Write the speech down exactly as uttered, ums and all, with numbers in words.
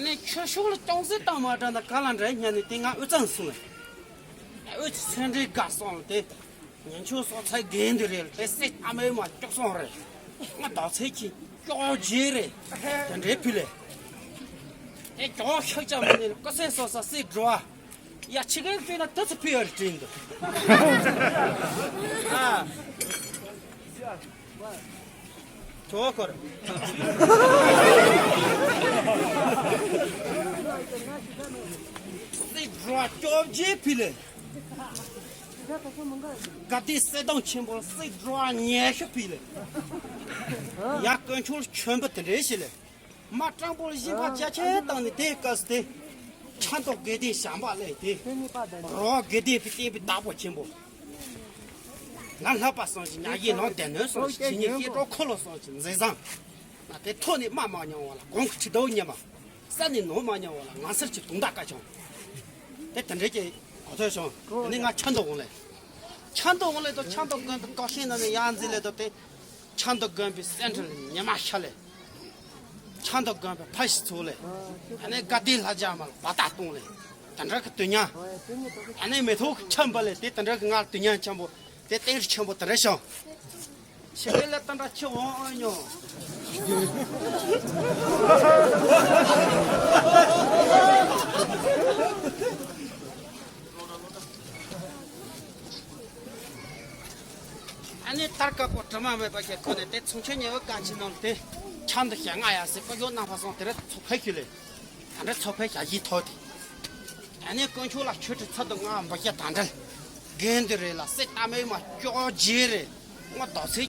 ནས་ཆོས་ཕྱོགས་ལ་ཅུང་ཟད་བཏང་མ་དྲན་ན་ག་ལ་འདྲ་སྙམ་ནས་དེ་ང་དབུས་གཙང་སོང་བས། དབུས་ཀྱི་སེ་འབྲས་དགའ་སོང་ལ་དེ། ཉན་ཆོས་སོགས་ཚད་རྒན་དེ་རེད་ལ་དེ་སྲིད་ཨ་མའི་མ་སྐྱོག་སོང་རེད། ང་ཟླ་ཚེས་ཀྱི་སྐྱོག་རྗེས་རེད། དེ་འདྲའི་ཕུལ་ལས། དེ་སྐྱོག་ཤག་ཅག་མ་ནས་ལ་ཀ་སེ་སོ་ས་སྲིད་འགྲོ་བ། ཡ་ཕྱི་རྒན་ཕུལ་ན་དུ་ཚོ་ཕུལ་ཡ་རེད་དྲན་འདུག་ཨ། ཇོ་ཁོར། སྲིད་འགྲོ་བ་སྐྱོབ་རྗེས་ཕུལ་ལས། དགའ་བདེ་གསལ་སྟོང་ཆེན་པོར་སྲིད་འགྲོ་བ་ཉེ་ཤོས་ཕུལ་ལས། ཡ་དཀོན་མཆོག་ཆོས་འབུལ་དེ་འདྲའི་ཞིག་ལས། མ་སྤྲང་པོ་ལ་སྦྱིན་པ་རྒྱ་ཆེན་བཏང་ནས་དེའི་སྐབས་སུ་དེ། ཆ་མདོག་དགེ་ལྡན་བྱམས་པ་ལས་དེ། རོ་དགེ་ལྡན་པའི་བསྟན་པའི་བདག་པོ་ཆེན་པོ། ང་ལྷག་པ་སོང་ཞིག་ཉ་ཡིན་ནང་བསྡད་ནོ་སོང་ཞིག་ཇི་ཉིད་སྐྱེ་འགྲོ་འཁོར་ལོ་སོང་ཞིག་འཛིན་བཟང་། ང་དེ་ཐོག་ནས་མ་མ་མྱོང་བ་ལ་གོང་གི་ཁྲི་དོ་ཉི་མ། ས་ནས་ནོར་མ་མྱོང་བ་ལ་ང་སར་གྱི་དུང་བདག་བཀའ་བྱུང་། དེ་དེ་འདྲའི་གི་གོ་ཐོས་བྱུང་། དེ་ནས་ང་ཆ་མདོག་འོང་ལས། ཆ་མདོག་འོང་ལས་དོ་ཆ་མདོག་དགོན་པའི་ཀོ་ཤེས་ན་ནས་ཡང་འཛིན་ལས་དོ་དེ། ཆ་མདོག་དགོན་པའི་སེན་ཊར་ལ་ཉི་མ་ཤར་ལས། ཆ་མདོག་དགོན་པའི་ཕ་ཤི་ཚོགས་ལས། ཨ་ནི་དགའ་བདེ་ལྷ་རྒྱལ་མ་ལ་བ་ཏག་གཏོང་ལས། དེ་འདྲ་གི་དུས་མཉམ། ཨ་ནི་མེ་ཏོག་གི་ཆ་འབབ་ལས་དེ་དེ་འདྲ་གི་ང་ལ་དུས་མཉམ་ཆེན་པོ། དེ་ཏིང་རི་ཆེན་པོ་དེ་འདྲ་བྱུང་། ཕྱི་རྒྱལ་ལ་ད་འདྲ་ཁྱི་འོང་ཨ་ཉོ། ཨ་ནི་ཐར་དཀར་པོ་དྲི་མ་མེད་པ་ཞིག་ཁོ་ནས་དེ་ཚོང་ཆེན་ཉེ་བོ་གང་ཅི་ནང་དེ་ཆ་འདི་ཞལ་ང་ཡ་སི་ཀོ་ཡོ་ནང་ཕ་སོང་དེ་རེད་ཚོ་ཕེ་ཁྱུ་ལས། ད་འདྲ་ཚོ་ཕེ་ཞ་ཡི་ཐོག་དེ། ཨ་ནི་དཀོན་མཆོག་ལ་ཆོས་ཁྲི་ཚབ་ཏུ་ང་འབུ་ཞ་ད་འདྲ། རྒན་དེ་རེད་ལ་སྲིད་ལྟ་མེད་མ་སྐྱོག་རྗེས་རེད། ང་དོག་ཚེ།